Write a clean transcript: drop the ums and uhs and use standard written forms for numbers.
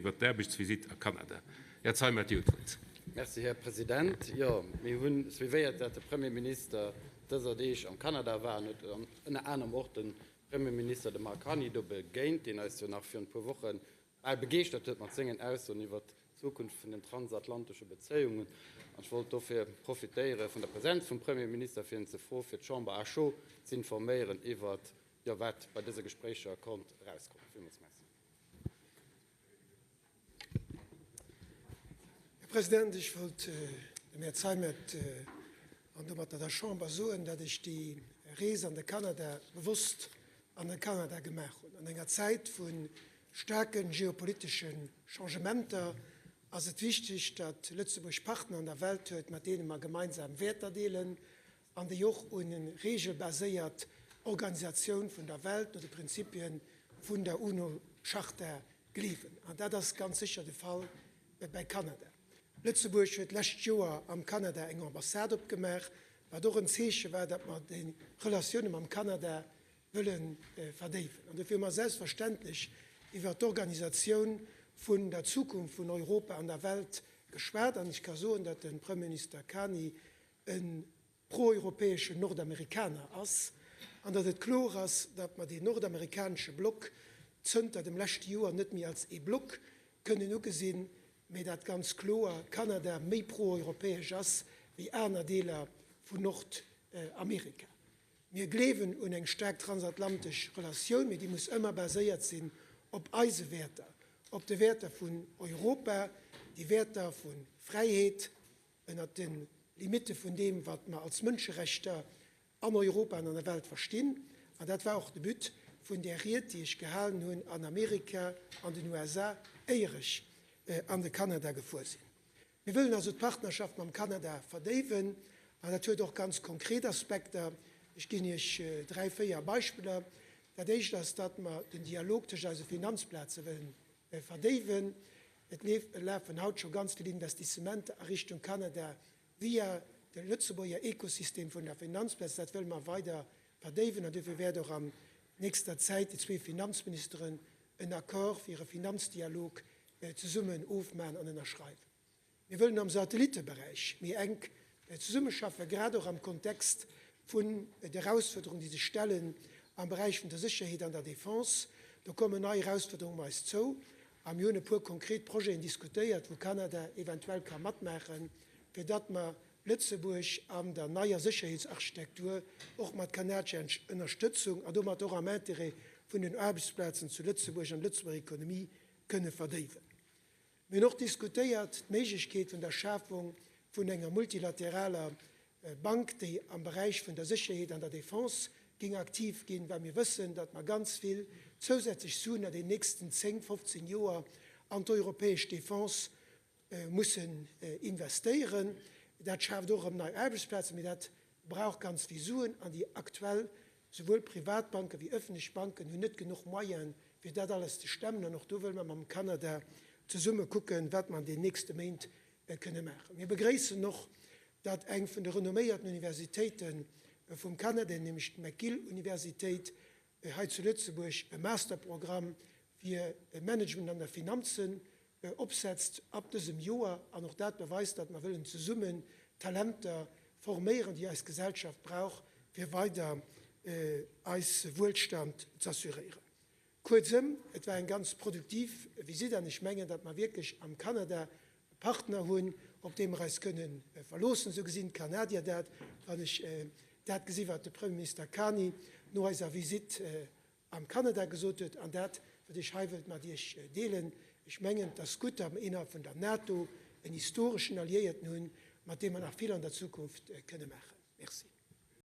Iwwer d'Aarbechtsvisitt a Kanada. Här Zeimet, Dir hutt d'Wuert. Merci, Här President. Jo, mir hu suivéiert, dat de Premierminister dëser Deeg am Kanada war an huet ënner anerem och de Premierminister, de Mark Carney, do begéint, deen eis jo nach virun e puer Woche bal begeeschtert huet mat sengen Aussoen iwwert d'Zukunft vun den transatlantesche Bezéiungen. An ech wollt dofir profitéiere vun der Presenz vum Premierminister, fir en ze froe fir d'Chamber à chaud z'informéieren iwwert, jo, wat bei dëse Gespréicher konnt erauskommen. Villmools Merci. Här President, ech wollt dem Här Zeimet an domatter der Chamber soen, datt ech déi Rees an de Kanada bewosst an de Kanada gemaach hunn. An enger Zäit vu staarke geopolitesche Changementer ass et wichteg, datt Lëtzebuerg Partner an der Welt huet, mat deene mer gemeinsam Wäerter deelen an déi och un e regelbaséiert Organisatioun vun der Welt no de Prinzipien vun der UNO-Charta gleewen. An dat ass ganz sécher de Fall bäi Kanada. Lëtzebuerg huet d'lescht Joer am Kanada eng Ambassade opgemaach, wat och en Zeeche war, datt mer déi Relatioune mam Kanada wëlle verdéiwen. An dofir hu mer selbstverständlech iwwert d'Organisatioun vun der Zukunft vun Europa an der Welt geschwat. An ech ka soen, datt de Premierminister Carney e pro-europäeschen Nordamerikaner ass an datt et kloer ass, datt mer deen nordamerikanesche Block zënter dem leschte Joer net méi als ee Block kënnen ugesinn, mä datt ganz kloer Kanada méi pro-europäesch ass wéi aner Deeler vun Nordamerika. Mir gleewen un eng staark transatlantesch Relatioun, mä déi muss ëmmer baséiert sinn op eise Wäerter, op de Wäerter vun Europa, déi Wäerter vu Fräiheet, ënnert de Limitte vun deem, wat mer als Mënscherechter an Europa an an der Welt verstinn. An dat war och de But vun där Ried, déi ech gehalen hunn an Amerika, an den USA, éier ech an de Kanada gefuer sinn. Mir wëllen also d'Partnerschaft mam Kanada verdéiwen, an dat huet och ganz konkret Aspekter. Ech ginn Iech dräi, véier Beispiller. Dat éischt ass, datt mer den Dialog tëscht eise Finanzplaze wëllen verdéiwen. Et lafen haut scho ganz vill Investissementer a Richtung Kanada via de Lëtzebuerger Ekosystem vun der Finanzplaz. Dat wëlle mer weider verdéiwen an dofir wäert och an nächster Zäit déi zwee Finanzministeren en Accord fir e Finanzdialog zesummen ofmaachen an ënnerschreiwen. Mir wëllen am Satellitteberäich méi enk zesummeschaffen, grad och am Kontext vun de Erausfuerderungen, déi sech stellen am Beräich vun der Sécherheet an der Defense. Do kommen nei Erausfuerderungen op eis zou a mir hunn e puer konkret Projeten diskutéiert, wou Kanada eventuell ka matmaachen, fir datt mer Lëtzebuerg an der neier Sécherheetsarchitektur och mat kanadescher Ënnerstëtzung an domat och am Intérêt vun den Aarbechtsplazen zu Lëtzebuerg an der Lëtzebuerger Ekonomie kënne verdéiwen. Mir hunn och diskutéiert d'Méiglechkeet vun der Schafung vun enger multilateraler Bank, déi am Beräich vun der Sécherheet an der Defense géing aktiv ginn, well mir wëssen, datt mer ganz vill zousätzlech Suen an den nächsten 10, 15 Joer an d'europäesch Defense mussen investéieren. Dat schaaft och erëm nei Aarbechtsplazen, mee dat brauch ganz vill Suen an déi aktuell Souwuel privat Banke wéi ëffentlech Banken hunn net genuch Moyenen, fir dat alles ze stemmen. An och do wëlle mer mam Kanada zesumme kucken, wat mer an den nächste Méint kënne maachen. Mir begréissen och, datt eng vun de renomméierten Universitéite vum Kanada, nämlech d'McGill-Universitéit, hei zu Lëtzebuerg e Masterprogramm fir Management an der Finanzen opsetzt ab dësem Joer. An och dat beweist, datt mer wëllen zesummen Talenter forméieren, déi eis Gesellschaft brauch, fir weider eis Wuelstand z'assuréieren. Kuerzëm, et war eng ganz produktiv Visitt an ech mengen, datt mer wierklech am Kanada e Partner hunn, op dee mer eis kënne verloossen. Esou gesinn d'Kanadier dat, wann ech dat gesi wat de Premierminister Carney no eiser Visitt am Kanada gesot huet, an dat, wat ech hei wëllt mat Iech deelen, Ech mengen, et ass gutt, datt mer innerhalb vun der NATO en historeschen Alliéierten hunn, mat deem mer nach vill an der Zukunft kënne maachen. Merci.